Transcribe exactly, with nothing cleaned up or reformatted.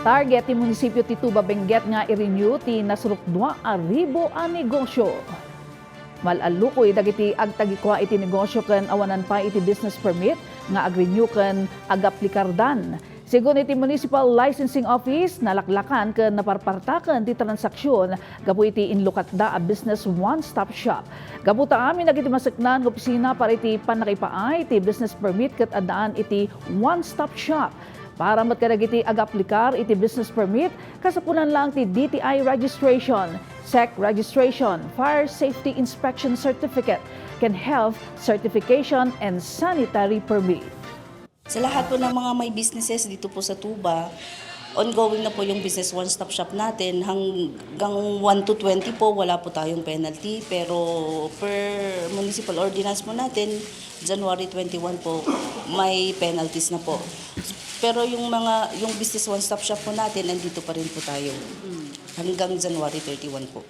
Target ti munisipio ti Tuba Benguet nga i-renew ti nasurok dua a ribu a negosio. Mal-allukoy dagiti agtagikua iti negosio ken awanan pay iti business permit nga ag-renew ken agaplikardan. Segun iti Municipal Licensing Office, nalaklakan ken naparpartaken ti transaksion gapu iti inlukatda a Business One Stop Shop. Gapu ta amin dagiti maseknan nga opisina para iti pannakaipaay ti business permit ket addaan iti One Stop Shop. Para met kadagiti agaplikar iti business permit, kasapulan lang ti D T I registration, sec registration, fire safety inspection certificate, ken health certification and sanitary permit. Sa lahat po ng mga may businesses dito po sa Tuba, ongoing na po yung Business One Stop Shop natin. Hanggang one to twenty po, wala po tayong penalty. Pero per municipal ordinance po natin, January twenty-one po, may penalties na po. Pero yung mga, yung Business One Stop Shop po natin, nandito pa rin po tayo. Hanggang January thirty-one po.